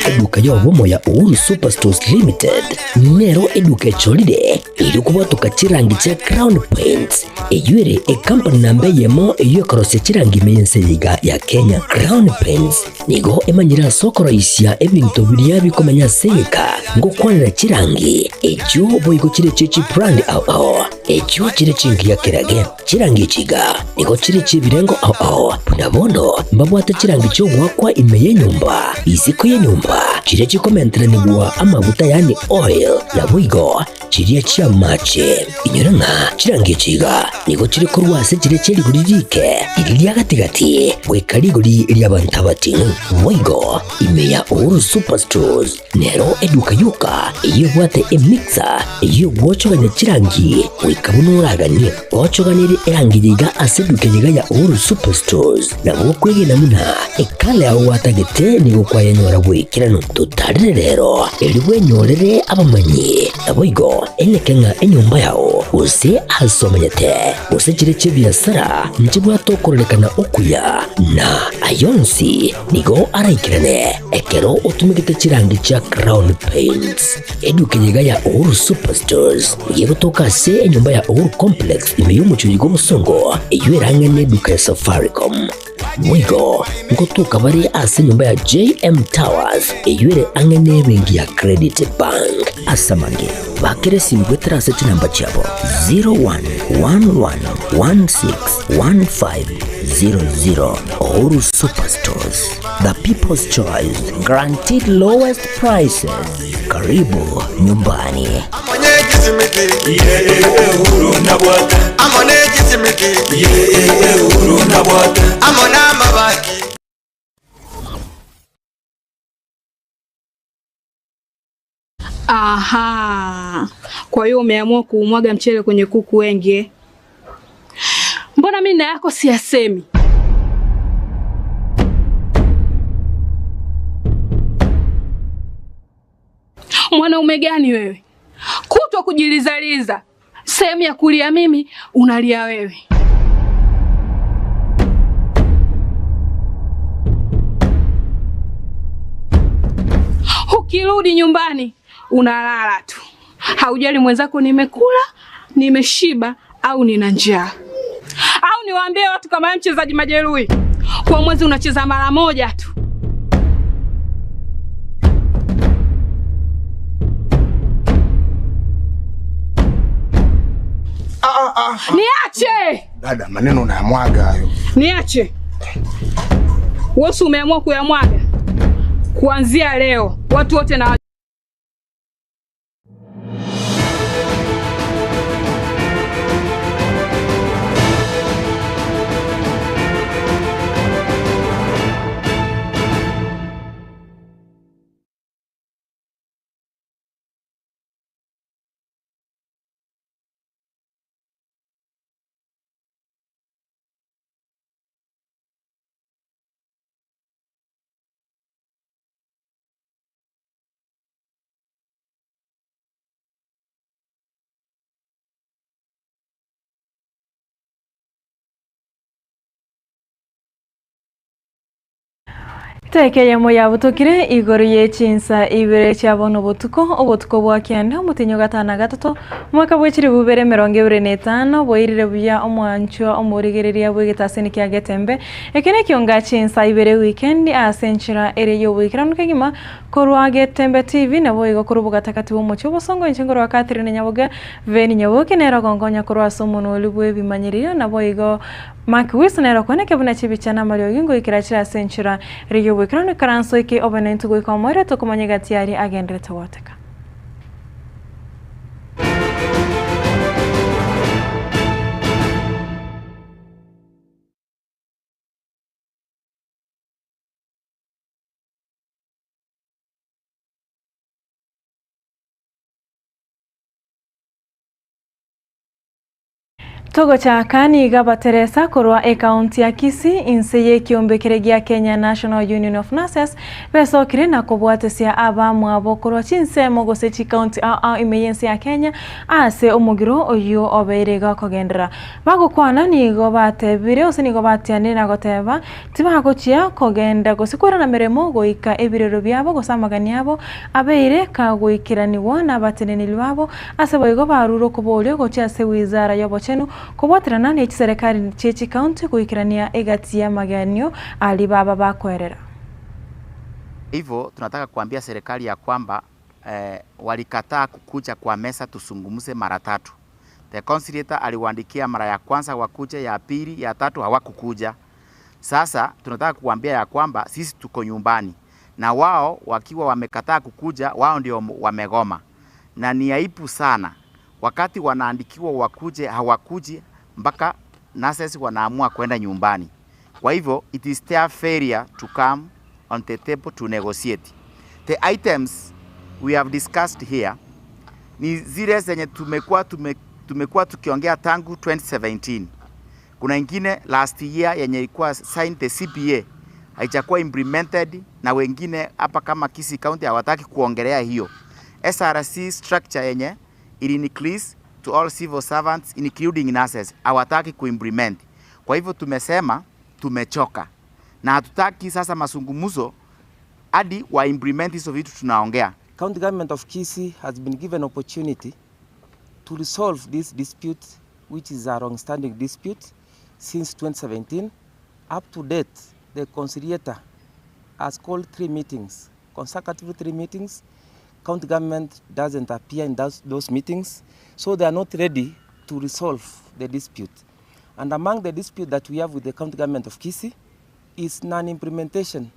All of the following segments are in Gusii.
Eduka y'obomo ya Uhuru Superstores Limited nero eduka echorire erio kobwatoka chirangi chia Crown Paints, eyio ere ekampani namba eyemo eyio ekorosia chirangi ime y'ense eye iga ya Kenya. Crown Paints nigo emanyire ase okoroisia ebinto biria bikomenya ase egeka ngokwanera chirangi echio boigo chire chie chibrand ao ao echio chire chingiya kerage. Chirangi echi iga nigo chire chi'ebirengo ao ao, buna bono mbabwate chirangi chi'ogoakwa ime y'enyomba, isiko y'enyomba, chiria chikomenteranigwa amaguta yaani oil, naboigo chiria chi'amache. Inyora ng'a chirangi echi iga nigo chire korwa ase chiria chie rigori riike, riria ria gati-gati, goika rigori ri'abanto abating'u. Boigo ime ya Uhuru Superstores Nero eduka yoka eyio ebwate emixer eyio egwochogania chirangi goika buna oraganie. Gochoganerie erangi eye iga ase eduka eye iga ya Uhuru Superstores nabo okwegena buna ekala yao gwatagete nigo kwayenyora bw'ekeranu. Totarere rero erio bwenyorere abamanyi naboigo eneke ng'a enyomba yao gose ase omenyete gose chire chi'ebiasara nchibwate okororekana okuya na ayonsi Nigo araikerane ekero otumegete chirangi chia Crown Paints. Eduka eye iga ya Uhuru Superstores nigo egotoka ase enyomba ya Uhuru Complex ime y'omochie oyo bw'obosongo eyio erang'ane eduka ya Safaricom. Boigo ngotoka bare ase enyomba ya JM Towers eyio ere ang'e n'ebenki ya Credit Bank. Ase amange, bakera esimi goetera ase chinamba chiabo 0111161500. Uhuru Superstores, the people's choice, guaranteed lowest prices. Karibu nyumbani. Aha, kwa hiyo umeamua kuumwaga mchele kwenye kuku wengi eh? Mbona mimi na yako siyasemi? Mwanaume gani wewe, kutwa kujilizaliza, sehemu ya kulia mimi unalia wewe. Ukirudi nyumbani unalala tu, haujali mwenzako nimekula, nimeshiba au nina njaa. Au niwaambie watu kama wewe mchezaji majeruhi, kwa mwezi unacheza mara moja tu. Niache! Dada, maneno unayamwaga hayo. Niache. Wewe si umeamua kuyamwaga? Kuanzia leo watu wote na Etaika eyemo yabutokire igoro ye chinsa ibere chia bono botuko, obotuko bwa kianda, omotienyi o gatano na gatato, omwaka bwe chilifu ibere emerongo ebere na etano, bwairire buya omwanchwa omorigereria bw'egetaseni kia Getembe, eke nekionga chinsa ibere ewikendi ase enchera ere y'oboikeranu kegima korwa Getembe TV naboigo korwa obogatagati bw'omochie obosongo inche nkorwa Catherine Nyaboga Veni Nyaboke nere ogonkonya korwa ase omonwa bw'ebimanyererio naboigo Mark Wilson nere okweneke buna chibicha na amariogi ngoikera chire ase enchera ere y'oboikeranu ikaranso eke obe naintwe goika omoerio tokomanya egati aria agenderete goteka. Togochaka niga abateresa korwa ekaunti ya Kisii inse y'ekiombe kere gia Kenya National Union of Nurses besokire na kobwatesia abamwabo korwa chinsemo gose chikaunti ao ao ime y'ense ya Kenya ase omogiro oyio obeire iga okogenderera. Bagokwana nigo batebire gose nigo batianire na goteba tibagochia kogenda gose kwerana meremo goika ebirero biabo gose amagani abo abeire kagoikeranigwa nabateneneri babo Ase boigo barure okoboria gochia ase wizara y'obochenu kobwaterana ne chiserekari chie chikaunti goikerania egati y'amagenio aria baba bakoerera. Hivyo tunataka kuambia serikali ya kwamba eh, walikataa kukuja kwa meza tusungumze mara tatu. The conciliator aliwaandikia mara ya kwanza wakuje, ya pili, ya tatu hawakukuja. Sasa tunataka kuambia ya kwamba sisi tuko nyumbani na wao wakiwa wamekataa kukuja, wao ndio wamegoma, na ni aibu sana wakati wanaandikiwa wakuje, hawakuji mpaka nurses wanaamua kwenda nyumbani. Kwa hivyo it is their failure to come on the table to negotiate. The items we have discussed here ni zile zenye tumekuwa tume, tumekuwa tukiongea tangu 2017. Kuna ingine last year yenye ilikuwa signed the CBA haijakuwa implemented, na wengine hapa kama Kisii County hawataki kuongelea hiyo SRC structure yenye ili increase to all civil servants including nurses hawataki kuimplement. Kwa hivyo tumesema tumechoka na hatutaki sasa mazungumzo hadi wa implement hizo vitu tunaongea. County government of Kisii has been given opportunity to resolve this dispute, which is a long-standing dispute since 2017. Up to date, the conciliator has called three meetings, consecutive three meetings. County government doesn't appear in those meetings, so they are not ready to resolve the dispute. And among the dispute that we have with the county government of Kisii is non-implementation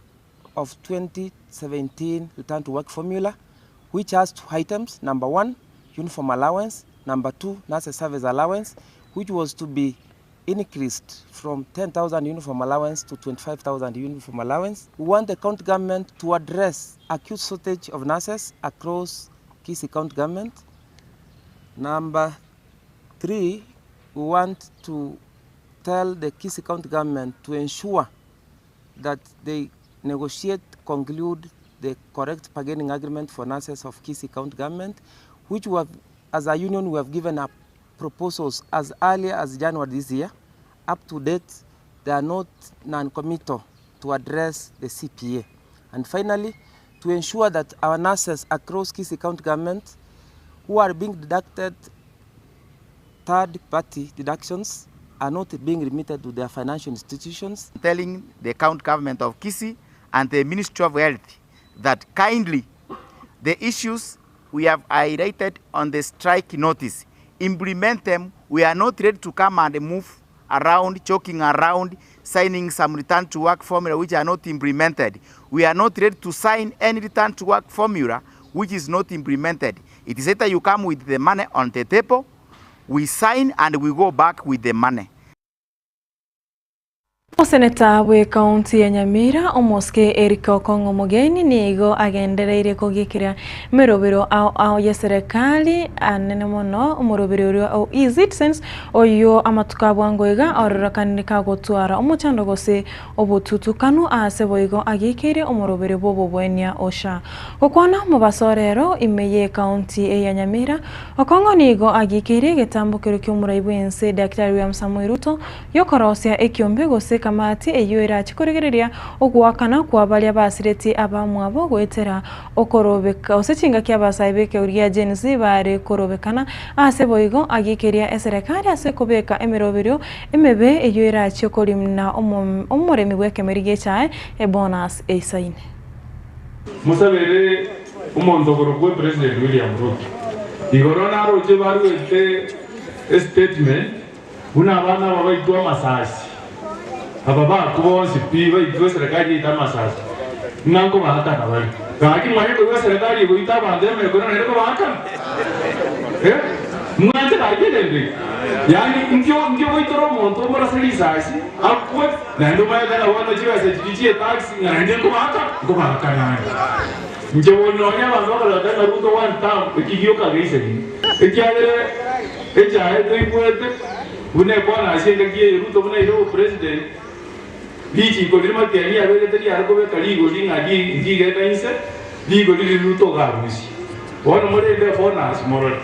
of 2017 return to work formula, which has two items. Number one, uniform allowance. Number two, nurses service allowance, which was to be increased from 10,000 uniform allowance to 25,000 uniform allowance. We want the county government to address acute shortage of nurses across Kisii county government. Number three, we want to tell the Kisii county government to ensure that they negotiate, conclude the correct bargaining agreement for nurses of Kisii county government, which we have, as a union, we have given up proposals as early as January this year. Up to date, they are not non-committal to address the CPA. And finally, to ensure that our nurses across Kisii county government who are being deducted third-party deductions are not being remitted to their financial institutions. Telling the county government of Kisii and the Ministry of Health that kindly the issues we have highlighted on the strike notice, implement them. We are not ready to come and move around, choking around, signing some return to work formula which are not implemented. We are not ready to sign any return to work formula which is not implemented. It is either you come with the money on the table, we sign and we go back with the money. Oseneta bw'ekaunti ya Nyamira omosike Eric Okong'o Omogeni nigo agendereire kogikera emerobero ao ao y'eserekari anene mono omorobero oria o eCitizen oyio amatuko a bwango iga ororokanire kagotwara omochando gose obotutukanu ase boigo agikeire omorobero bw'obobwenia OSHA. Gokwana omobaso rero ime y'ekaunti eye ya Nyamira Okong'o nigo agikeire egetambokero ki'omorai bw'ense Daktari William Samoei Ruto Y'okorosia ekiombe gose ekamati eyio erache korigereria ogoakana kwa baria basiretie abamwabo goetera okorobeka gose chingaki abasae b'ekeuri gia Gen Z bare korobekana ase boigo agikeria eserekari ase kobeka emeroberio emebe eyio erachie korimna omoremi bw'ekemeri gi'echae ebonus eisaine. Mosabere omonto okorokwa President William Ruto. Igoro naroche baruete estatement Buna abana aba baitwe amasasi, aba bakwa bonsi pi baitwe eserekari yaito amasasi, ng'a nkobaakana bare. Gaki mwaye koigwa eserekari egoita abanto emekoro naende kobaakana? Eh? Mwanche gaki egento eke? Yaani nkio nkio goitora omonto omorase risasi akwe naende omanyete ng'a bono chibesa chiria chie etax ng'a naende nkobaakana? Nkobaakana ande. Inche bono nonya abanto bakoreta ng'a Ruto one term, eki gioka geisaine. Ekiagera echaye toigwete. Buna ekwana ase engaki eye Ruto buna aire obopresident, richiko riria Matiang'i abegete riare kobeka rigori ng'a ndigenda inse, rigori riria Ruto iga arusie. Bono morende ebonus morore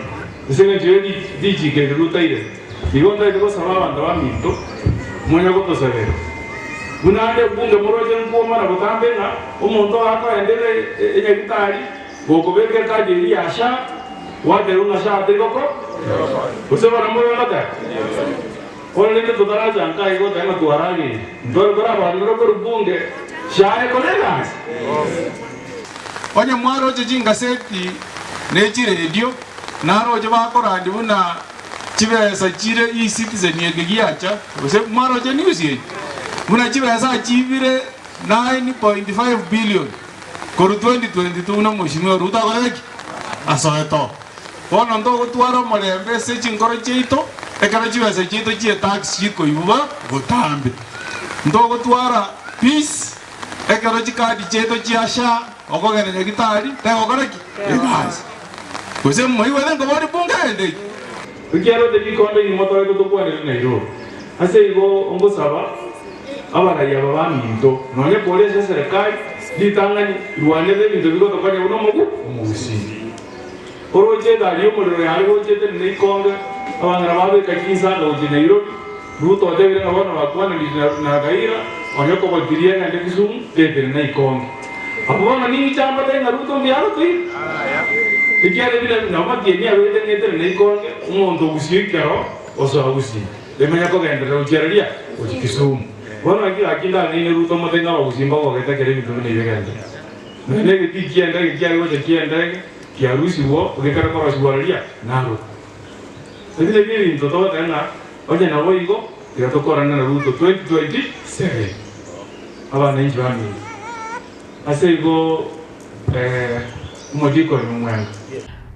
ase eng'encho ye richiko eri Ruto airete. Igo ntaete gosaba abanto baminto monya gotosabera. Buna ande ebunge moroche nkwomana botambe ng'a omonto gakoendera enyagitari gokobeka ekadi eria ya SHA gwaterwa ng'a SHA terigoko gose bono mobe ngoteba. Bono rende totaracha nka igo goteba ng'a twarageire ntware kore abanto korwa bunge SHA ekore egasi. Onye mwaroche chingaseti ne chiredio, naroche bakorandia buna chibesa chire E-Citizen eke giacha, gose mwaroche news eye? Buna chibesa chibire 9.5 billion korwa 2022 buna Mheshimiwa Ruto akorete ki? Asoete oo. Bono ntogotwara omorembe ase chinkoro chiaito ekero chibesa chiaito chie tax chikoibuba botambe. Ntogotwara peace Ekero chikadi chiaito chia SHA okogenda nyagitari tegokora ki? Egasi. Gose moigwete nkoboria bunge rende ki? Ekiagera torikonda inwe toete tokwanere Nairobi. Ase igo ngosaba abarai aba baminto, nonya kore ase eserekari, ritang'ani rwanere ebinto bigotokonya buna omogu omogusii. Oroche egari y'omorero yare gocha etenene ikonge, abang'ina babeka chinsaga gochia Nairobi, Ruto otebire ng'a bono bakwananirie na Raila onye kobotiria egende Kisumu tetenena ikonge. Abwo bono ning'iche ambate ng'a Ruto mbuya agotoira? Ekiagera buna nabo matieni aberete ng'a etenene ikonge, omonto ogusii ekero osoa gusii emanya kogenderera gochia riria gochia Kisumu. Bono naki gaki ndang'aine Ruto mote ng'a abagusii mbagogete ekero ebinto buna ebi bigenderete. Nonya negetii ki'endege kiare gocha ki'endege kiarusigwa gekare korosigwa riria naroro. Ebi nabio ebinto togoteba ng'a onye naboigo tiga tokorane na Ruto 2027 abananchi baminto. Ase igo omodikoni omwenga.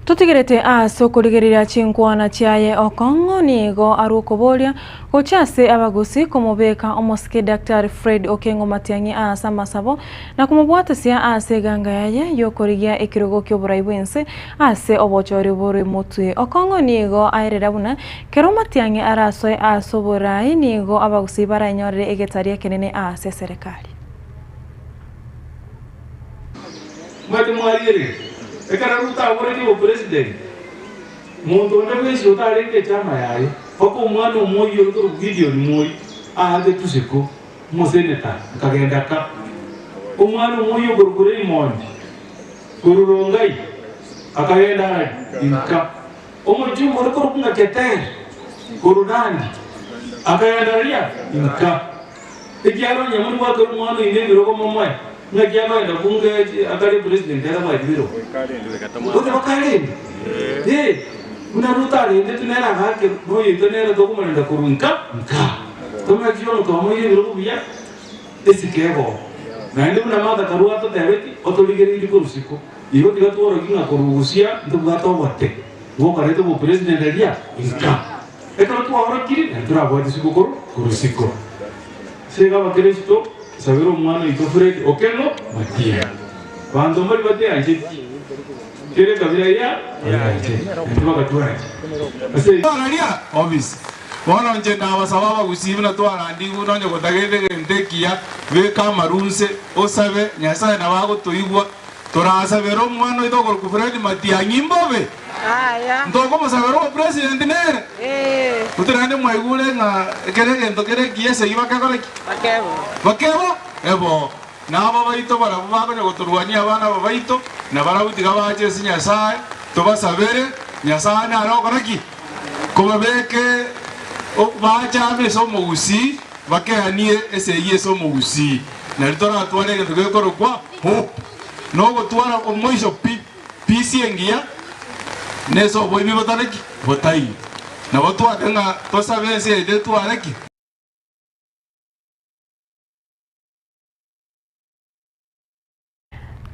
Totigerete ase okorigereria chinkwana chiaye okong'u nigo arwe okoboria gochia ase abagusii komobeka omosike Daktari Fred Okengo Matiang'i aase amasabo na komobwatesia ase eganga yaye y'okorigia ekerogo ki'oborai bw'ense ase obochori bore motwe. Okong'u nigo aerera buna kero Matiang'i arasoe ase oborai nigo abagusii baraenyorere egetari ekenene ase eserekari. Mwete mwarigereria, ekero Ruto aboreti obopresident, monto onde bwensi otarenge echama yaye, mpaka omwana omoyio ore korokwa Gideon Moi aagetwe isiko, omoseneta, akagenda ka. Omwana omoyio okorokwa Raymond korwa Rongai akagenda arari inka. Omochumba ore korokwa ng'a Keter korwa Nandi akagenda aria inka. Ekiagera onye moribwate omwana oino ebirogo momoe, ng'aki akogenda bunge akare president atabwati birogo? Gote bakarende? Eh, buna Ruto arendetwe nere agakerwa, noyoito nere tokomorenda korwa nka nka. Tomanyeti bono twamoire ebirogo buya, esike ebogo. Naende buna Martha Karua atotebeti, otorigereirie korwa isiko. Igo tiga tworokie ng'a korwa gosia ntobwate obote bw'okoreta obopresident aria nka. Ekero twaorokirie, naende torabwate isiko korwa korwa isiko. Ase igo abakristo, sabera omwana oito Fred Okello Matiang'i. Banto mbari bateancheti, kera ekabira ya bayanchete, naintwe bagatwancha. Ase igo. Twararia ofisi. Bono inche ndabasaba abagusii buna twarandigwe nonye gotagete egento ekiya, beka amaru nse, osabe, Nyasae nabo agotoigwa. Torasabere omwana oito okorokwa Fred Matiang'i mbobe? Ntokomosabera obopresident nere? Gose naende mwaigure ng'a ekero egento kere ekiya esegi bakekora ki? Bakebo? Ebo. Na aba baito barabwo bakonya gotorwania abana aba baito, na barabwo tiga bache ase Nyasae, tobasabere, Nyasae nare ogokora ki? Kobabeke bache ame ase omogusii, bakeanie esegi ase omogusii. Nario toratware egento gekorokwa hope, na ogotwara omoiso pi, peace engiya, na ase oboibi botari ki? Botaiyo. Nabo twake ng'a tosabe ense yaito etware ki?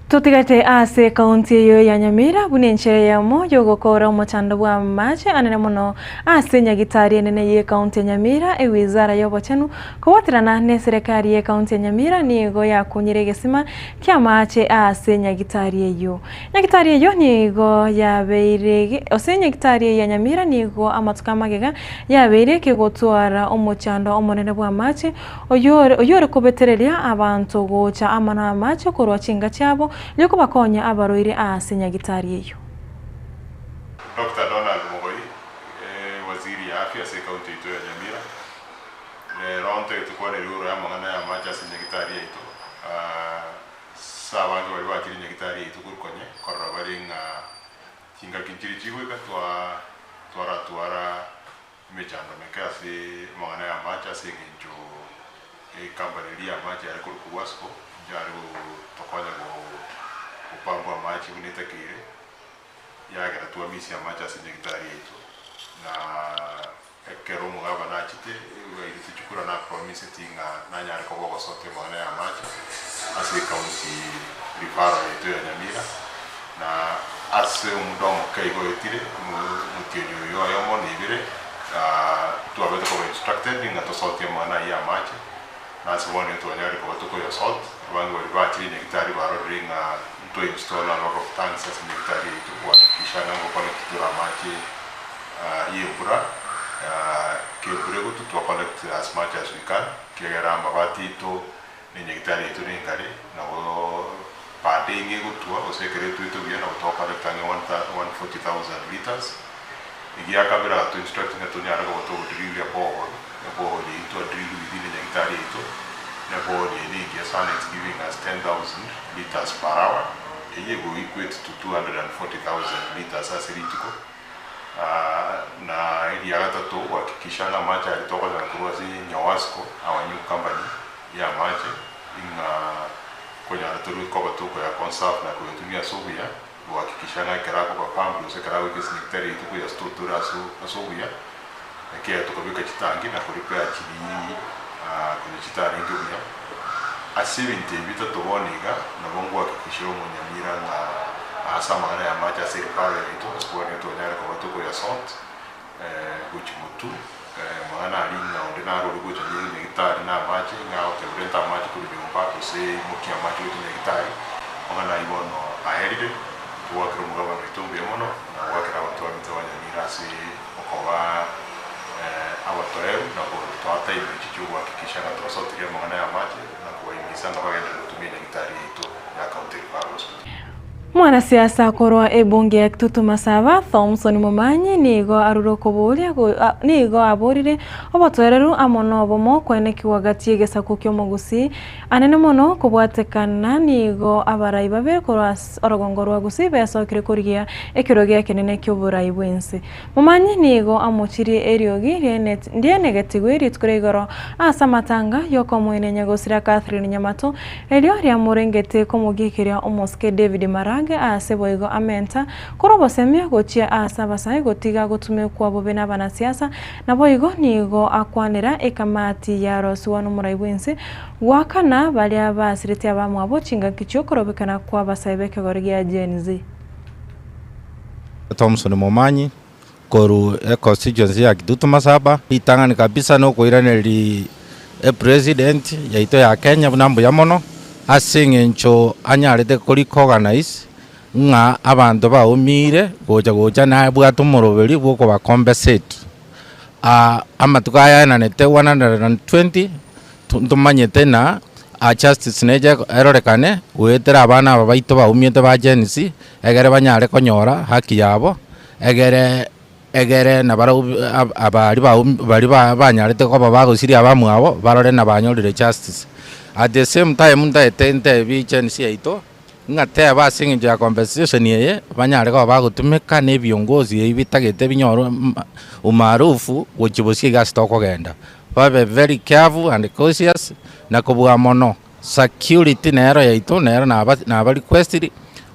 Totigate ase ekaunti eyio ya Nyamira buna enchera eyemo y'ogokoora omochando bw'amache anene mono ase nyagitari enene y'ekaunti ya Nyamira ewizara y'obochenu kobwaterana n'eserekari y'ekaunti ya Nyamira nigo yakunyire egesima ki'amache ase nyagitari eyio. Nyagitari eyio nigo yabeire ase nyagitari eye ya Nyamira nigo amatuko amagega yabeire kegotwara omochando omonene bw'amache Oyore oyore kobetereria abanto gocha amo namache korwa chinka chiabo, erio kobakonya abarwaire aase nyagitari eyio. Doctor Donald Mogoi, Waziri ya Afya ase ekaunti yaito ya Nyamira, rero ntagete kwana igoro y'amang'ana y'amache ase nyagitari yaito. Ase abange baria bachire nyagitari yaito korwa konye korora bare ng'a chingaki nchiria chigoika twaratwara emechando meke ase amang'ana y'amache ase engencho ecompany eria y'amache yare korokwa Wasco inche yare gotokonya gopampa amache buna etakeire, yagera twamisia amache ase nyagitari yaito. Na ekero omogabana achete airete chikura na promiseti ng'a nanyare koba ogosokia amang'ana y'amache ase ecounty referral yaito ya Nyamira. Na ase omuda omoke igo oetire, omotienyi oyo oyomo na ibere, twabete koba instructed ng'a tosotie amang'ana ayio amache, na ase bono nigo twanyarire koba tokoyasort, abange baria bachire nyagitari barorire ng'a ntwa install a lot of tanks ase nyagitari yaito gohakikisha ng'a ngocollect tore amache y'embura, kembura egotwa twa collect as much as we can, ekiagera amabati aito na enyagitari yaito nenkare, nabo per day ng'a egotwa gose ekero etwete buya nabo togocollecta ang'e 140,000 litres. Egia kabere agatwa instruct ng'a tonyare koba togodrill eborehole, eborehole eyio twadrill within enyagitari yaito, na eborehole eye nengiya sana it's giving us 10,000 litres per hour, eyio ego equate to 240,000 litres ase rituko. Na eria gatato gohakikisha ng'a amache aria tokonyora korwa ase Nyawasco, our new company, y'amache, ing'a konyara tore koba tokoya conserve na koyatumia ase obuya, gohakikisha ng'a ekero akoba pumped gose ekero agoika ase nyagitari yaito koya store tore ase ase obuya, ekiagera tokabeka chitangi na korepair chiria konya chitarenge buya. Ase ebinto ebi bitato bono iga, nabo ngohakikishera omonyamira ng'a ase amang'ana y'amache ase referral yaito, ase bono nigo twanyare koba tokoya sort. Gochia motwe, amang'ana aria ng'a onde naro ore gocha nyagetari na amache, ng'a agoteba renta amache korwa nyomba gose imokia amache gochia nyagetari, amang'ana ayio bono aerire, togwakera omogabane oito mbuya mono, na goakera abanto baminto ba Nyamira ase okoba abatoeru na gotoa time echi chiogohakikisha ng'a twasotirie amang'ana ya amache na kobaimisa ng'a bagenderere gotumia nyagetari yaito ya County Referral Hospital. Mwanasiasa korwa ebunge ya Kitutu Masaba, Thomson Momanyi nigo arure okoboria nigo aborire obotoereru amo nobomo koenekigwa gati y'egesaku ki'omogusii anene mono kobwatekana nigo abarai babere korwa ase orogongo rwa Gusii besokire korigia ekerogo ekenene ki'oborai bw'ense. Momanyi nigo amochirie eriogi rianegetigwe rituko ria igoro ase amatanga y'okomoenenya gosira Catherine Nyamato, erio riamorengete komogiikeria omosike David Maraga aase boigo amenta korwa obosemia gochia aase abasae gotiga gotumekwa bobe nabanasiasa, naboigo nigo akwanera ekamati yarosiwa nomorai bw'ense goakana baria basiretie abamwabo chingaki chiokorobekana kw'abasae b'ekegori gia Gen Z. Thomson Momanyi korwa econstituency ya Kitutu Masaba, ritang'ani kabisa nokoiraneria epresident yaito ya Kenya buna mbuya mono ase eng'encho anyarete ko recognize ng'a abanto baumire gocha gocha nabwate omoroberi bwa okoba compensate. Amatuko aya aenanete 120 ntomanyete ng'a justice neche erorekane goetera abana aba baito baumiete ba Gen Z, egere banyare konyora haki yabo, egere egere nabarobwo abaria baum baria ba banyarete koba bagosiria abamwabo barore na banyorire justice. At the same time ntaete ntebi Gen Z yaito, ng'a teba ase eng'encho ya compensation eye, banyare koba bagotumeka na ebiongozi ebi bitagete binyorwe umaarufu gochia bosio iga ase tokogenda. Babe very careful and cautious, na kobua mono, security nero yaito nero naba naba requestiri,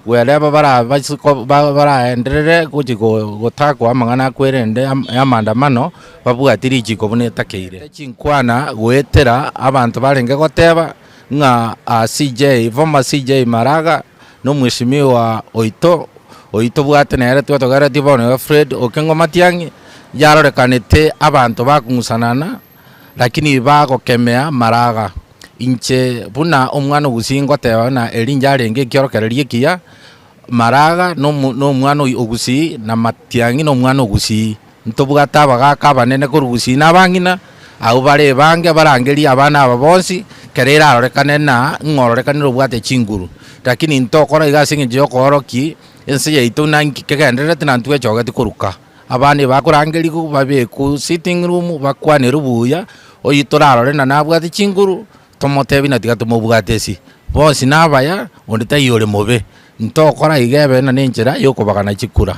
wherever barabase ko ba baraenderere gochi go gotakwa amang'ana akwerende am ya maandamano, babwati richiko buna etakeire. Chinkwana goetera abanto barenge goteba ng'a CJ, former CJ Maraga. Na omweshimiwa oito, oyio tobwate nere twatogeretie bono iga Fred Okengo Matiang'i, yarorekanete abanto bakong'usanana, lakini bagokemea maraga. Inche buna omwana o gusii ngoteba buna eri inche arenge ekiorokererio ekiya, maraga na omo na omwana o gusii na matiang'i na omwana o gusii. Ntobwate abagaaka abanene korwa gusii na abang'ina, abwo bare ebange barangerie abana aba bonsi, ekero erarorekane na ng'a ororekanire obwate chinguru. Lakini ntokora iga ase eng'encho ya okoorokia ense yaito buna nki kegendererete na ntwechogeti koruka. Abana ebakorangerigwa babekwe sitting room bakwanerwe buya, oyio torarore na nabwate chinguru, tomotebie na tiga tomobwate ase. Bonsi nabaya, onde taiyo ore mobe. Ntokora iga ebe na nenchera ya okobagana chikura.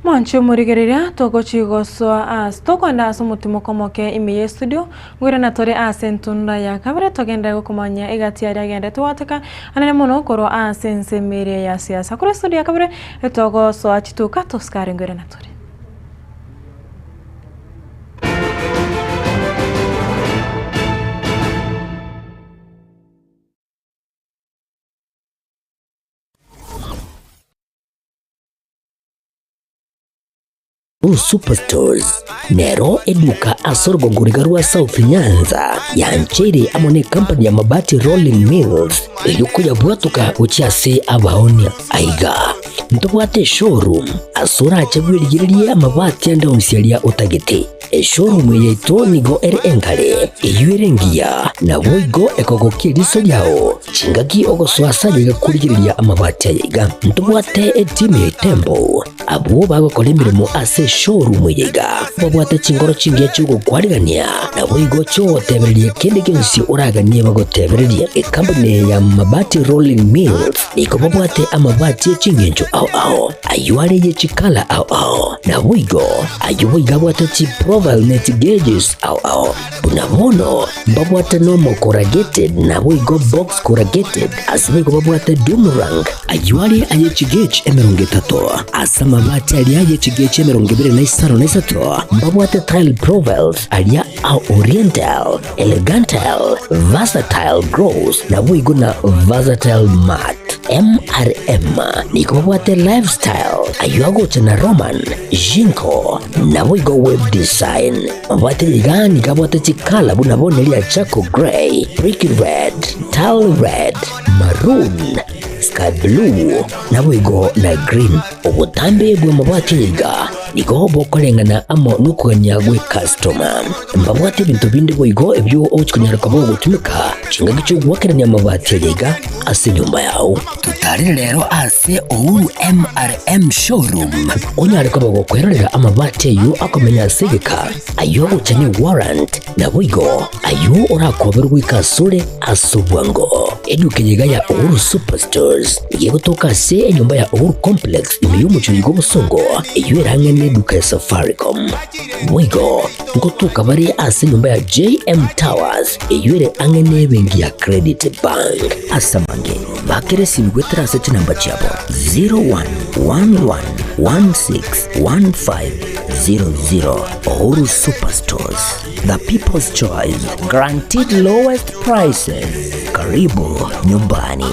Mwanche omorigereria, togochia gosoa ase tokoenda ase omotimoko omoke ime ye studio, ngoirana tore ase entunda ya kabere togenderere gokomanya egati aria agenderete gwateka anene mono korwa ase ensemo eria ya siasa. Korwa estudio ya kabere togosoa chituka tosikare ngoirana tore. Blue Superstores nero eduka ase orogongo riga rwa South Nyanza yancheire amo ne company ya Mabati Rolling Mills erio koyabwatoka gochia ase abaonia. Aiga ntobwate eshowroom ase orache bwerigererie amabati ande onsi aria otagete. Eshowroom eye yaito nigo ere engare, eyio ere engiya, naboigo ekogokia eriso riao. Chingaki ogosoa ase aye iga korigereria amabati aya iga. Ntobwate etimu ya Itembo, abwo bagokora emeremo ase eshowroom eye iga. Babwate chingoro chingiya chi'ogokwarigania, naboigo chi'ogotebereria kende gionsi oraganie bagotebererie. Ekampuni eye ya Mabati Rolling Mills nigo babwate amabati e chingencho ao ao, ayio are ye chikala ao ao, naboigo ayio boigo abwate chiprofile ne chigeges ao ao. Buna bono mbabwate nomo corrugated naboigo box corrugated, ase boigo babwate doomerang, ayio are aye chigauge 30, ase amabati aria aye chigauge 23 mbabwate tile profiles aria a oriental, elegantal, versatile gloss naboigo na versatile matte. MRM nigo babwate lifestyle ayio agocha na Roman, Jinko naboigo web design. Mabwate iga nigo abwate chikala buna bono eria charcoal grey, brick red, tile red, maroon, sky blue naboigo na green. Obotambe bw'amabwate iga nigo bokoreng'ana amo nokogania gw'ecustoma. Mbabwate ebinto binde boigo ebio ogochia konyara koba ogotumeka chingaki chi'ogoakerania amabati aya iga ase enyomba yao. Totarere rero ase Uhuru MRM Showroom onyare koba gokwerorera amabati ayio akomenya ase egeka, ayio agocha ne warrant, naboigo ayio orakoberwe goika asore ase obwango. Eduka eye iga ya Uhuru Superstores nigo egotoka ase enyomba ya Uhuru Complex ime y'omochie oiga obosongo, eyio ere ang'e neduka ya Safaricom. Boigo ngotoka bare ase enyomba ya JM Towers eyio ere ang'e nebenki ya Credit Bank. Ase amange, bakera esimi goetera ase chinamba chiabo 0111161500. Uhuru Superstores, the people's choice, guaranteed lowest prices. Karibu nyumbani.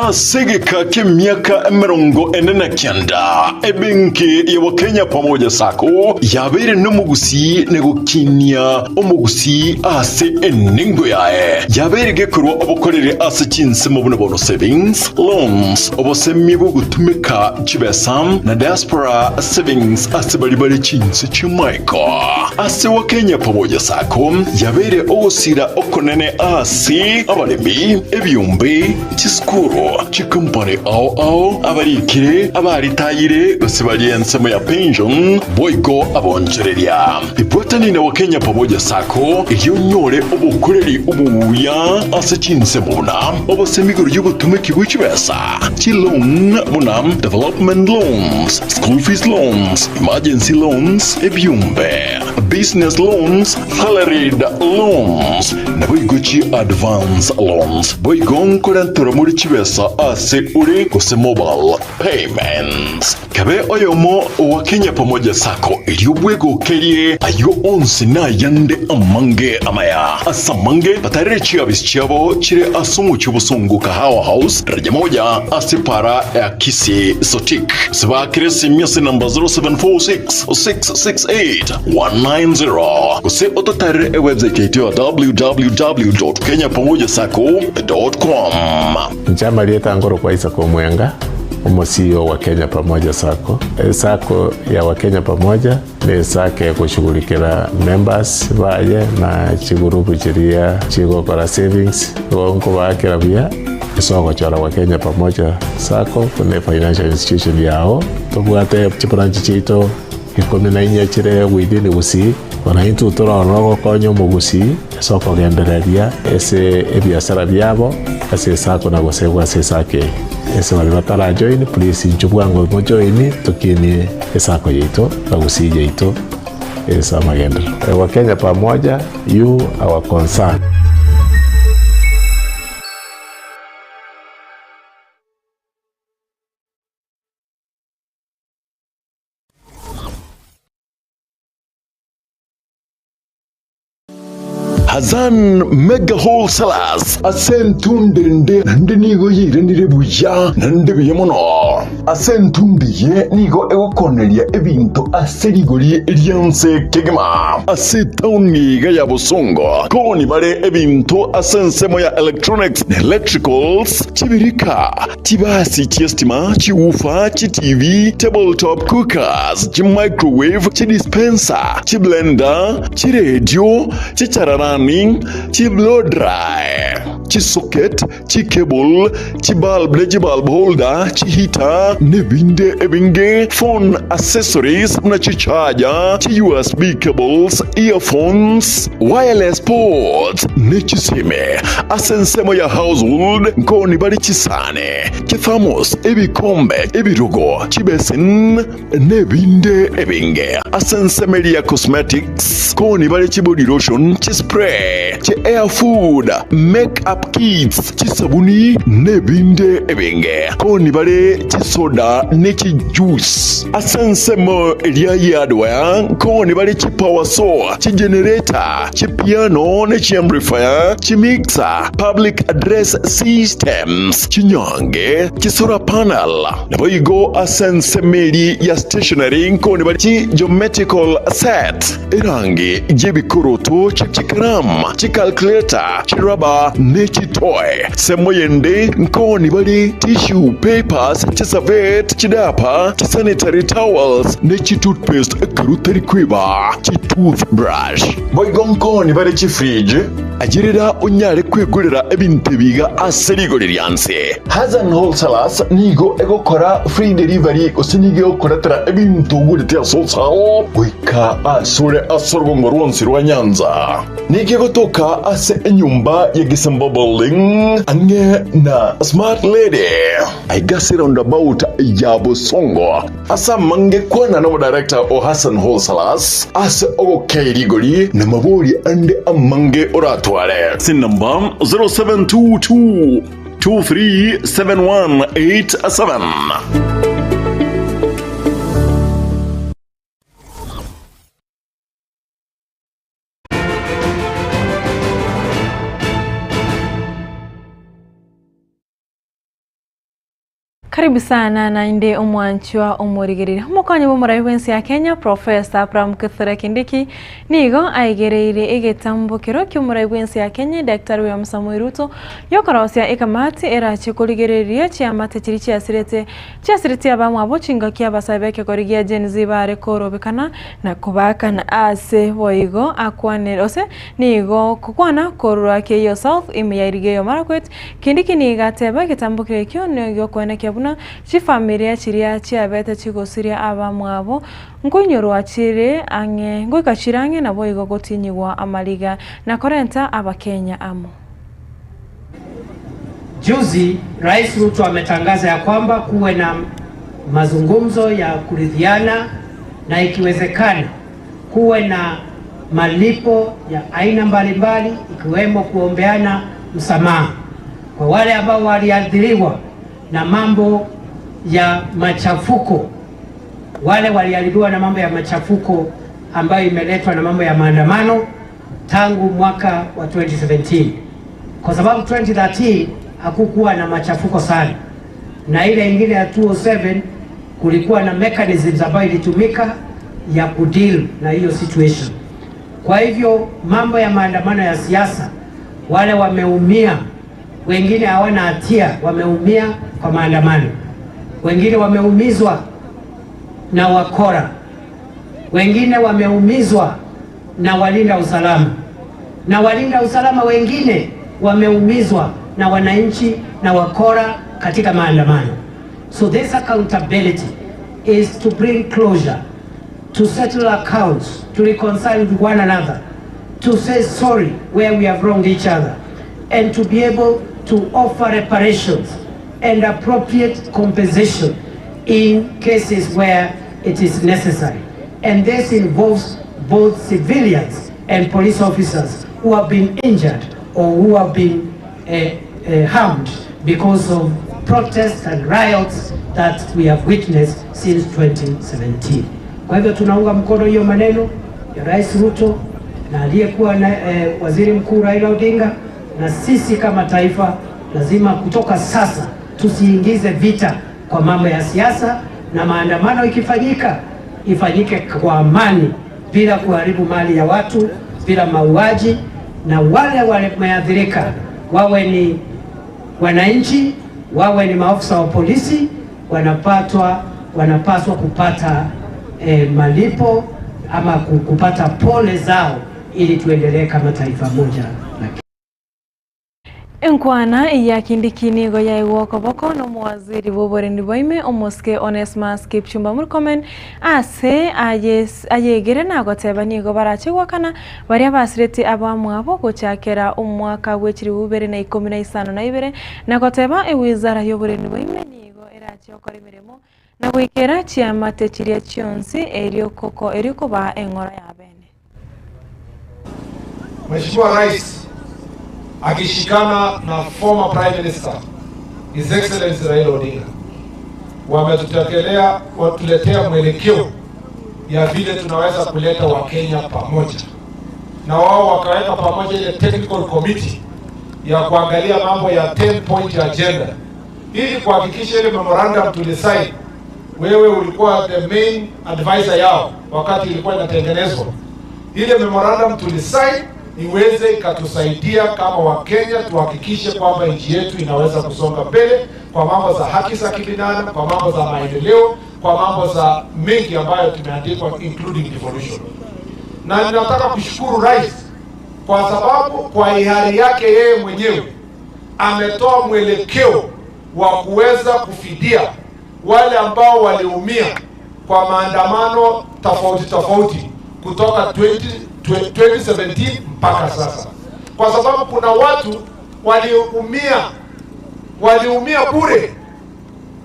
Ase egeka ki'emiaka 49, ebenki ya Wakenya Pamoja Sacco yabeire nomogusii na gokinia omogusii ase enengo yaye. Yabeire gekorwa obokoreri ase chinsemo buna bono savings, loans, obosemi bw'ogotumeka chibesa na diaspora savings ase baria bare chinse chi'amaiko. Ase Wakenya Pamoja Sacco yabeire ogosira okonene ase abaremi, ebiombe, Chisukuru, chikompani ao ao, abarikire, abaritayire, gose baria ensemo ya pension, boigo abonchoreria. Ibwatani na Wakenya Pamoja Sacco erio onyore obokoreri obuya ase chinsemo buna obosemi igoro y'obotumeki bwe chibesa, chiloan buna development loans, school fees loans, emergency loans, ebiombe, business loans, salaried loans, naboigo chi advance loans. Boigo nkorenterwa more chibesa. chibesa ase ore gose mobile payments. Kabe oyomo owa Kenya Pamoja Sacco erio bwegokerie ayio onsi na ayande amange amaya. Ase amange batarere chiabisi chiabo chire ase omochie obosongo Kahawa House, daraja moja ase para ya Kisii Sotik. Gose baakere esimi ase enamba 0746 668 190 gose ototarere ewebsite yaito ya www.kenyapamojasacco.com. Inche amarieta nkorokwa Isaac Omwenga, omo-CEO wa Kenya Pamoja Sacco. Esacco ya Wakenya Pamoja ne esacco egoshughulikera members baye na chigurupu chiria chigokora savings, igo nkobaakera buya ase ogochora Wakenya Pamoja Sacco buna efinancial institution yao. Tobwate chibranch chiaito ikomi na inye chire within Gusii, bono intwe torore ogokonya omogusii ase okogendereria ase ebiasara biabo ase esacco na gosegwa ase esacco eye. Ase baria batarajoin please inchuo bwango mojoini tokinie esacco yaito na Gusii yaito ase amagenderero. Wakenya pamoja, you our concern. Hazan Mega Wholesalers ase entundo ende naende nigo yairanire buya naende buya mono. Ase entundo eye nigo egokoneria ebinto ase rigori ri'ense kegima. Ase etaoni iga ya Bosongo koni bare ebinto ase ensemo ya electronics na electricals, chibirika, Chibasi chi'estima, chiwoofer, chiTV, tabletop cookers, chimicrowave, chidispenser, chiblender, chiredio, chichararani, chiblow dry, chisocket, chicable, chibulb ne chibulb holder, chiheater, nebinde ebinge, phone accessories buna chicharger, chi-USB cables, earphones, wireless ports, ne chisime. Ase ensemo ya household nkoni bare chisani, chithermos, ebikombe, ebirogo, chibesin, nebinde ebinge. Ase ensemo eria ya cosmetics nkoni bare chibody lotion, chispray, chi hair food, make up kits, chisabuni, nebinde ebinge. Nkoni bare chisoda ne chijuice. Ase ensemo eria ya hardware nkoni bare chipower saw, chigenerator, Chipiano ne chiamplifier, chimixer, public address systems, chinyange, chisolar panel, naboigo ase ensemo eria ya stationery nkoni bare chi geometrical set, erangi y'ebikoroto, chikaramu, chicalculator, chirubber ne chitoy. Ensemo yende nkoni bare tissue papers, chiservette, chidiaper, chisanitary towels ne chitoothpaste ekero tari kweba chitoothbrush. Boigo nkoni bare chifridge, ayerera onyare kwegorera ebinto ebi iga ase rigori rianse. Hassan Wholesalers nigo egokora free delivery gose nigo egokoretera ebinto ogorete ase wholesale goika asore ase orogongo rwonsi rwa Nyanza. Nigo egotoka ase enyomba ya Gisemba Building ang'e na Smart Lady aiga ase roundabout ya Bosongo. Ase amange kwana nomodirector o Hassan Wholesalers ase ogokei rigori na mabori ande amange oratware. Ase enamba 0722 237187. Karibu sana naende omwanchwa omorigereria. Omokonyi bw'omorai bw'ense ya Kenya Professor Abraham Kithure Kindiki nigo aigereire egetambokero ki'omorai bw'ense ya Kenya Daktari William Samoei Ruto yokorosia ekamati erache korigereria chiamate chiria chiasirete chiasiretie abamwabo chingaki abasae b'ekegori gia Gen Z bare korobekana na kobakana ase boigo akwanere gose Nigo gokwana korwa Keiyo South ime ya Elgeyo Marakwet, Kindiki nigo ateba egetambokero ekio negiokoenekia buna chifamilia chiria chiabete chigosiria abamwabo nkoinyorwa chire ang'e ngoika chire ang'e naboigo gotinyigwa amariga na korenta abakenya amo. Juzi Rais Ruto ametangaza ya kwamba kuwe na mazungumzo ya kuridhiana na ikiwezekana kuwe na malipo ya aina mbalimbali ikiwemo kuombeana msamaha kwa wale ambao waliathiriwa. na mambo ya machafuko, wale waliharibiwa na mambo ya machafuko ambayo imeletwa na mambo ya maandamano tangu mwaka wa 2017, kwa sababu 2013 hakukuwa na machafuko sana, na ile ingine ya 2007 kulikuwa na mechanisms ambayo ilitumika ya kudeal na hiyo situation. Kwa hivyo mambo ya maandamano ya siasa, wale wameumia, wengine hawana hatia, wameumia kwa maandamano, wengine wameumizwa na wakora, wengine wameumizwa na walinda usalama, na walinda usalama wengine wameumizwa na wananchi na wakora katika maandamano. So this accountability is to bring closure, to settle accounts, to reconcile with one another, to say sorry where we have wronged each other, and to be able to offer reparations and appropriate compensation in cases where it is necessary. And this involves both civilians and police officers who have been injured or who have been harmed because of protests and riots that we have witnessed since 2017. Kwa hivyo tunaunga mkono hiyo maneno ya Rais Ruto na aliyekuwa na, Waziri Mkuu Raila Odinga, na sisi kama taifa lazima kutoka sasa tusiingize vita kwa mambo ya siasa, na maandamano ikifanyika ifanyike kwa amani bila kuharibu mali ya watu, bila mauaji, na wale wameathirika wawe ni wananchi, wawe ni maafisa wa polisi, wanapaswa kupata malipo ama kupata pole zao ili tuendelee kama taifa moja la Enkwana ya Kindiki nigo yaigwa okoboko na omowaziri bw'oborendi bwaime omosike Onesmus Kipchumba Murkomen ase ayegere na goteba nigo barache gwakana baria basireti abamwabo gochakera omwaka bwe chiribu bibere na ikomi na isano na ibere na goteba ewizara y'oborendi bwaime nigo erache okora emeremo na goikera chiamate chiria chionsi eriokoko eriokoba eng'oro ya bene. Mheshimiwa Rais akishikana na former Prime Minister His Excellency Raila Odinga wametutekelea watuletea mwelekeo ya vile tunaweza kuleta Wakenya pamoja, na wao wakaweka pamoja ile technical committee ya kuangalia mambo ya 10 point agenda ili kuhakikisha ile memorandum tulisign. Wewe ulikuwa the main advisor yao wakati ilikuwa inatengenezwa. Ile memorandum tulisign iweze ikatusaidia kama Wakenya tuhakikishe kwamba nchi yetu inaweza kusonga mbele kwa mambo za haki za kibinadamu, kwa mambo za maendeleo, kwa mambo za mengi ambayo tumeandikwa including devolution. Na ninataka kushukuru Rais kwa sababu kwa hiari yake yeye mwenyewe ametoa mwelekeo wa kuweza kufidia wale ambao waliumia kwa maandamano tofauti tofauti kutoka 2017 mpaka sasa, kwa sababu kuna watu waliumia bure,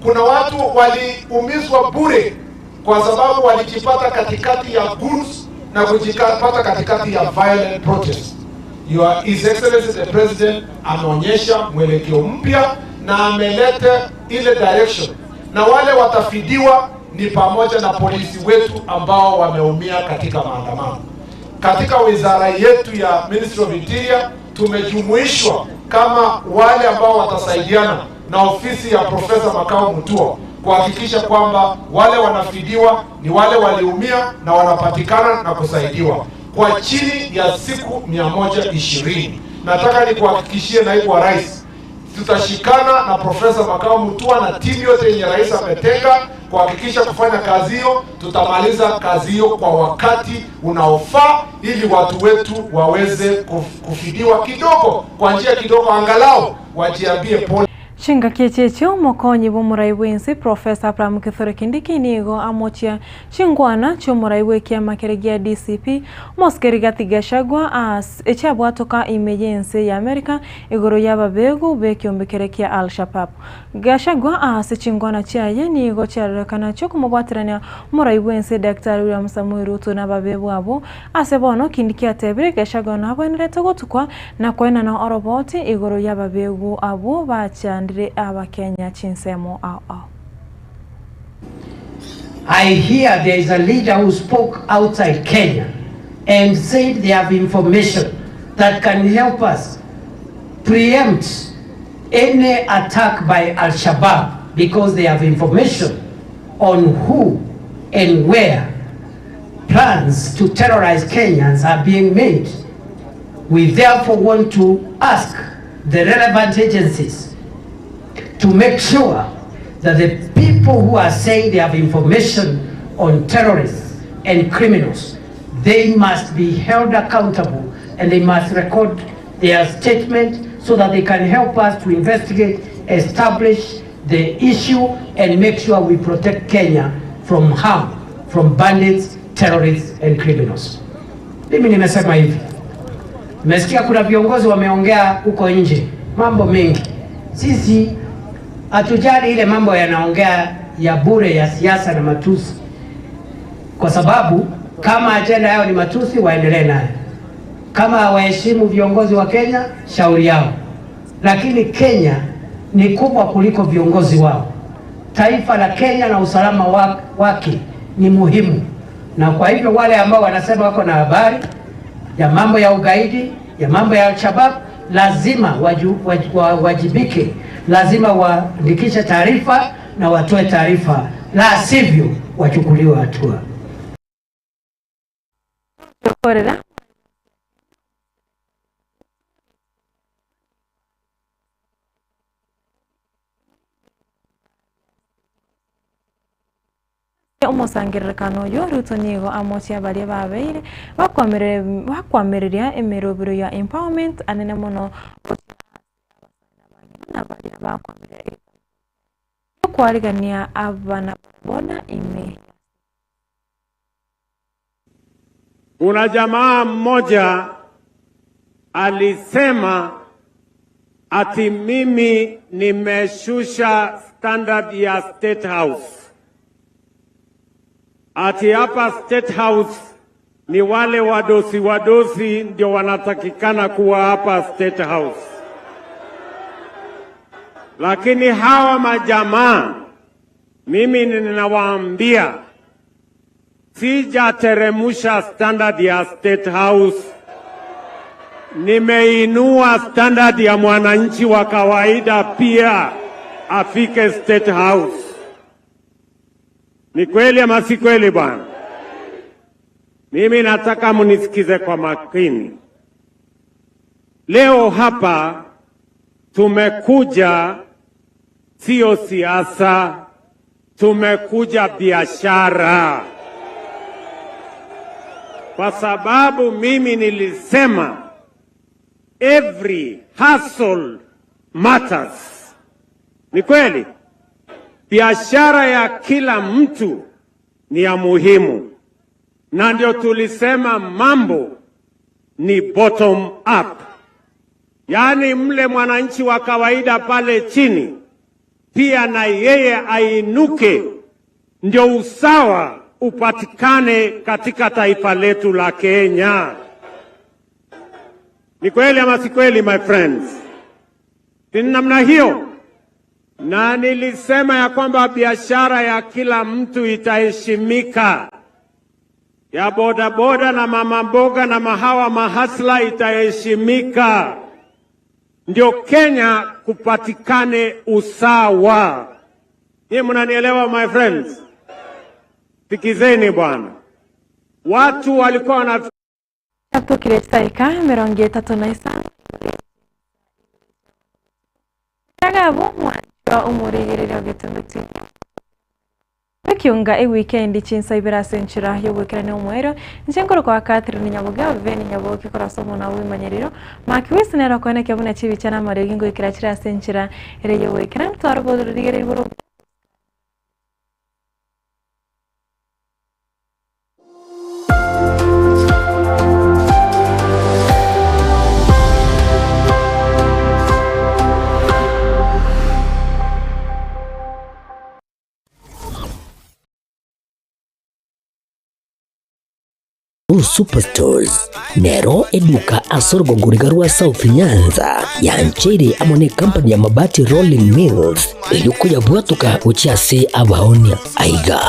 kuna watu waliumizwa bure kwa sababu walijipata katikati ya goons na kujipata katikati ya violent protest. Your His Excellency the President ameonyesha mwelekeo mpya na ameleta ile direction, na wale watafidiwa ni pamoja na polisi wetu ambao wameumia katika maandamano. Katika wizara yetu ya Ministry of Interior tumejumuishwa kama wale ambao watasaidiana na ofisi ya Profesa Makau Mutua kuhakikisha kwamba wale wanafidiwa ni wale waliumia na wanapatikana na kusaidiwa kwa chini ya siku 120. Nataka nikuhakikishie naibu wa rais, tutashikana na Profesa Makau Mutua na timu yote yenye rais ametenga kuhakikisha kufanya kazi hiyo. Tutamaliza kazi hiyo kwa wakati unaofaa ili watu wetu waweze kufidiwa kidogo, kwa njia kidogo, angalau wajiambie pole. Chingaki echi omokonyi bw'omorai bw'ensi Profesa Abraham Kithure Kindiki nigo amochia chingwana chi'omorai bw'ekiama kere gia DCP omosike Rigathi Gachagua as echiabwatoka ime y'ense ya America igoro y'ababegu b'ekiombe kere kia Al-Shabaab. Gachagua ase chingwana chiaye nigo chiarorekana chiokomobwaterania omorai bw'ense Daktari William Samoei Ruto n'ababe bwabo ase bono Kindiki atebire Gachagua nabwenerete gotukwa na koenana oroboti igoro y'ababegu abwo bachande. yachandire Abakenya chinsemo ao ao. I hear there is a leader who spoke outside Kenya and said they have information that can help us preempt any attack by Al-Shabaab because they have information on who and where plans to terrorize Kenyans are being made. We therefore want to ask the relevant agencies to make sure that the people who are saying they have information on terrorists and criminals, they must be held accountable and they must record their statement so that they can help us to investigate, establish the issue and make sure we protect Kenya from harm from bandits, terrorists and criminals. Mimi nimesema hivi. Nimesikia kuna viongozi wameongea huko nje mambo mengi. Sisi hatujali ile mambo yanaongea ya bure ya siasa na matusi, kwa sababu kama ajenda yao ni matusi, waendelee nayo. Kama hawaheshimu viongozi wa Kenya, shauri yao. Lakini Kenya ni kubwa kuliko viongozi wao. Taifa la Kenya na usalama wake ni muhimu, na kwa hivyo wale ambao wanasema wako na habari ya mambo ya ugaidi, ya mambo ya Al-Shabaab, lazima waju, waj, wajibike, lazima waandikishe taarifa na watoe taarifa, la sivyo wachukuliwe hatua. Korera. Omosangererekano oyo Ruto nigo amochia baria babeire bakwamereria emerobero ya empowerment anene mono na baria bakwamereria okwarigania abana bona ime. Kuna jamaa mmoja alisema ati mimi nimeshusha standard ya State House, ati hapa State House ni wale wadosi wadosi ndio wanatakikana kuwa hapa State House, lakini hawa majamaa mimi ninawaambia sijateremusha standard ya State House, nimeinua standard ya mwananchi wa kawaida pia afike State House. Ni kweli ama si kweli bwana? Mimi nataka mnisikize kwa makini. Leo hapa tumekuja sio siasa, tumekuja biashara, kwa sababu mimi nilisema every hustle matters. Ni kweli, biashara ya kila mtu ni ya muhimu, na ndio tulisema mambo ni bottom up, yaani mle mwananchi wa kawaida pale chini pia na yeye ainuke, ndio usawa upatikane katika taifa letu la Kenya. Ni kweli ama si kweli, my friends? Ni namna hiyo, na nilisema ya kwamba biashara ya kila mtu itaheshimika, ya bodaboda na mama mboga na mahawa mahasla itaheshimika, ndio Kenya kupatikane usawa. Nyie mnanielewa my friends? Sikizeni bwana, watu walikuwa wana Tokire chitarika 35 agabo mwancho omorigereria ogetombe ekiunga ewikendi chinsa ibere ase enchera yogoikerania omoerio inche nkoro Catherine Nyaboge Veni Nyaboge korasa omwana bw'emanyerero Mark West nero okoenekia buna chibicha na amariogi ngoikera chire ase enchera ere yogoikerania twaroborigereria igoro. Uhuru Superstores nero eduka ase orogongo riga rwa South Nyanza yancheire amo ne company ya Mabati Rolling Mills erio koyabwatoka gochia ase abaonia. Aiga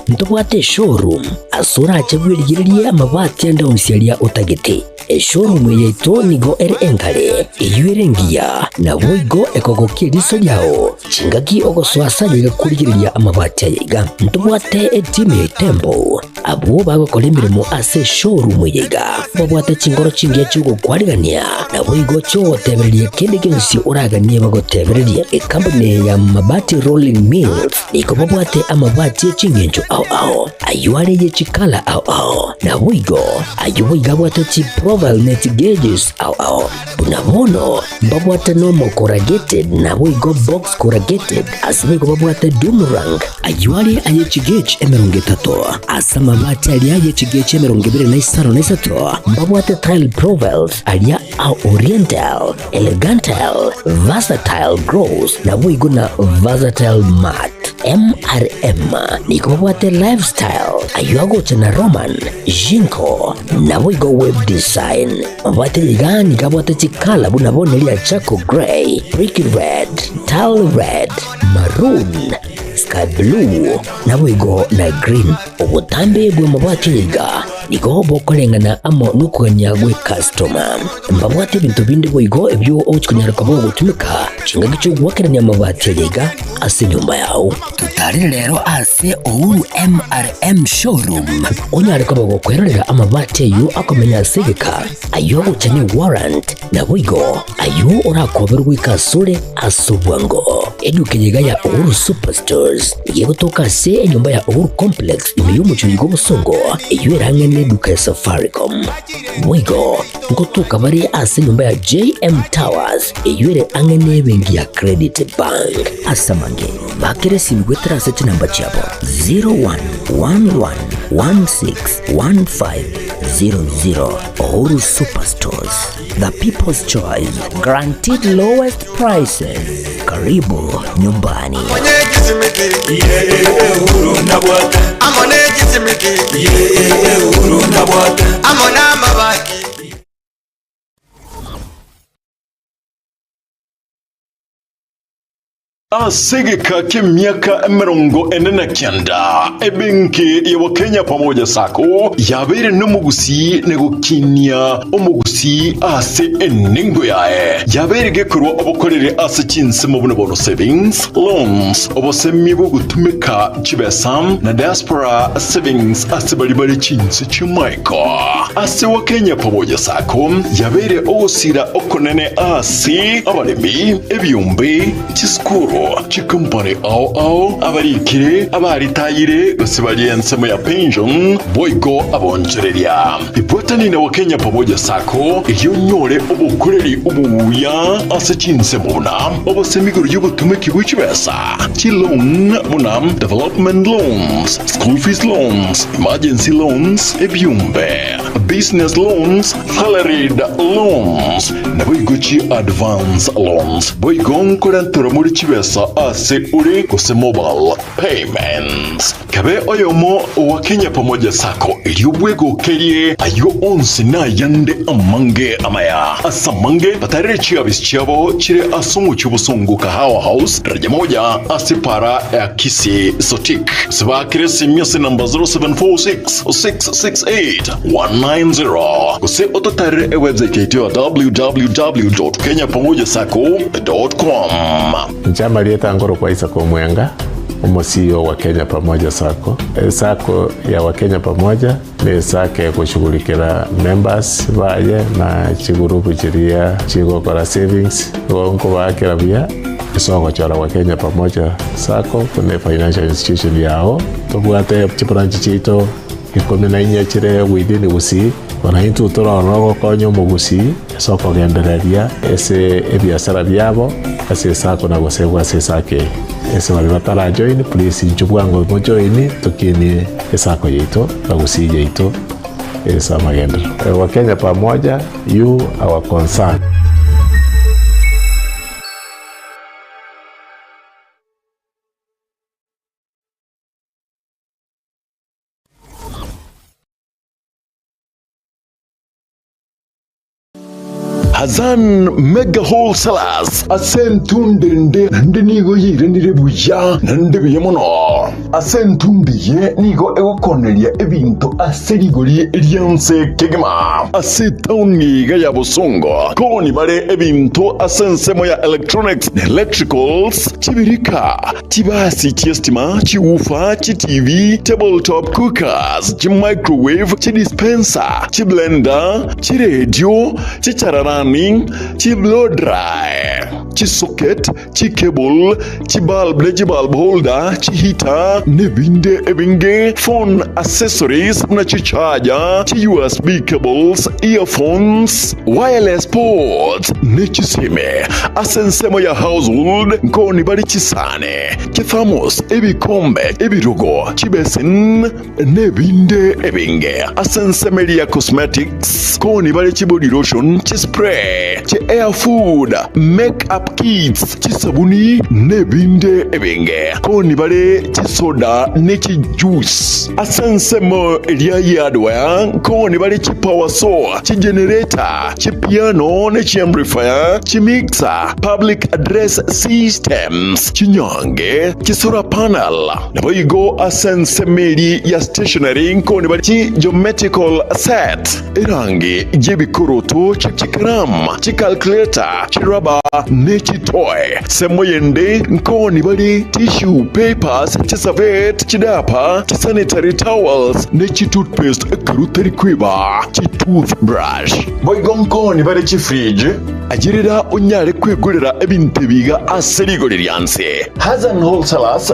ntobwate eshowroom ase orache bwerigererie amabati ande onsi aria otagete. Eshowroom eye yaito nigo ere enkare, eyio ere engiya, naboigo ekogokia eriso riao chingaki ogosoa ase aye iga korigereria amabati aye iga. Ntobwate etimu ya Itembo, abwo bagokora emeremo ase eshowroom eye iga, babwate chingoro chingiya chi'ogokwarigania, naboigo chi'ogotebereria kende gionsi oraganie bagotebererie. Ekampuni eye ya Mabati Rolling Mills nigo babwate amabati e chingencho ao ao, ayio are ye chikala ao ao, naboigo ayio boigo abwate chiprofile ne chigeges ao ao. Buna bono mbabwate normal corrugated naboigo box corrugated, ase boigo babwate doomerang, ayio are aye chigauge 30, ase amabati aria aye chigauge 23 mbabwate tile profiles aria a oriental, Elegantal, Versatile Gross, naboigo na Versatile Matte. MRM nigo babwate Lifestyle, ayio agocha na Roman, Jinko, naboigo Web Design. Babwate iga nigo abwate chikala buna bono eria Charcoal Grey, Brick Red, Tile Red, Maroon, Sky Blue, naboigo na Green. Obotambe bw'amabati iga nigo bokoreng'ana amo nokogania gw'ekastoma. Mbabwate ebinto binde boigo ebio ogochia konyara koba ogotumeka chingaki chi'ogoakerania amabati aya iga ase enyomba yao. Totarere rero ase Uhuru MRM Showroom onyare koba gokwerorera amabati ayio akomenya ase egeka, ayio agocha ne warrant, naboigo ayio orakoberwe goika asore ase obwango. Eduka eye iga ya Uhuru Superstores nigo egotoka ase enyomba ya Uhuru Complex ime y'omochie oyo bw'obosongo, eyio ere ang'e neduka ya Safaricom. Boigo ngotoka bare ase enyomba ya JM Towers eyio ere ang'e nebenki ya Credit Bank. Ase amange, bakera esimi goetera ase chinamba chiabo 0111161500. Uhuru Superstores, the people's choice, guaranteed lowest prices. Karibu nyumbani. Ase egeka ki'emiaka 49, ebenki ya Wakenya Pamoja Sacco yabeire nomogusii na gokinia omogusii ase enengo yaye. Yabeire gekorwa obokoreri ase chinsemo buna bono savings, loans, obosemi bw'ogotumeka chibesa na diaspora savings ase baria bare chinse chi'amaiko. Ase Wakenya Pamoja Sacco yabeire ogosira okonene ase abaremi, ebiombe, Chisukuru, chikompani ao ao, abarikire, abaritayire, gose baria ensemo ya pension, boigo abonchoreria. Ibwatani na Wakenya Pamoja Sacco erio onyore obokoreri obuya ase chinsemo buna obosemi igoro y'obotumeki bwe chibesa, chiloan buna development loans, school fees loans, emergency loans, ebiombe, business loans, Salaried loans, naboigo chi advance loans, boigo nkorenterwa more chibesa ase ore gose mobile payments. Kabe oyomo owa Kenya Pamoja Sacco erio bwegokerie ayio onsi nayande amange amaya. Ase amange batarere chiabisi chiabo chire ase omochie obosongo Kahawa House, daraja moja ase para ya Kisii Sotik. Gose baakere esimi ase namba 0746 668 190 gose ototarere ewebsite yaito ya www.kenyapamojasacco.com. Inche amarieta nkorokwa Isaac Omwenga, omo CEO wa Kenya Pamoja Sacco. Esacco ya Wakenya Pamoja ne esacco egoshughulikera members baye na chigurupu chiria chigokora savings, igo nkobaakera buya ase ogochora Wakenya Pamoja Sacco buna efinancial institution yao. Tobwate chibranch chiaito 14 chire within Gusii, bono intwe tore ororo gokonya omogusii ase okogendereria ase ebiasara biabo ase esako na gosegwa ase esako eye. Ase baria batarajoin please inchuo bwango mojoin tokinie esako yaito na Gusii yaito ase amagenderero. Wakenya pamoja, you our concern. Hazan Mega Wholesalers ase entunde ende naende nigo yairanire buya naende buya mono. Ase entunde eye nigo egokoneria ebinto ase rigori ri'ense kegima. Ase etaoni iga ya Bosongo koni bare ebinto ase ensemo ya electronics na electricals, chibirika, chibasi chi'estima, chiwoofer, chiTV, tabletop cookers, chimicrowave, chidispenser, chiblender, chiredio, chichararani, chiblow dry, chisocket, chicable, chibulb ne chibulb holder, chiheater, nebinde ebinge, phone accessories buna chicharger, chi USB cables, earphones, wireless ports, ne chisime. Ase ensemo ya household nkoni bare chisani, chithermos, ebikombe, ebirogo, chibesin, nebinde ebinge. Ase ensemo eria ya cosmetics, nkoni bare chibody lotion, chispray, chi hair food, make up kits, chisabuni, nebinde ebinge. Nkoni bare chisoda ne chijuice. Ase ensemo eria ya hardware, nkoni bare chipower saw, chigenerator, chipiano ne chiamplifier, chimixer, public address systems, chinyange, chisolar panel. Naboigo ase ensemo eria ya stationery nkoni bare chigeometrical set, erangi y'ebikoroto, chikaramu, chicalculator, chirubber ne chitoy. Ensemo yende nkoni bare tissue papers, chiservette, chidiaper, chisanitary towels ne chitoothpaste ekero otari kweba chitoothbrush. Boigo nkoni bare chifridge, ayerera onyare kwegorera ebinto ebi iga ase rigori rianse. Hassan Wholesalers.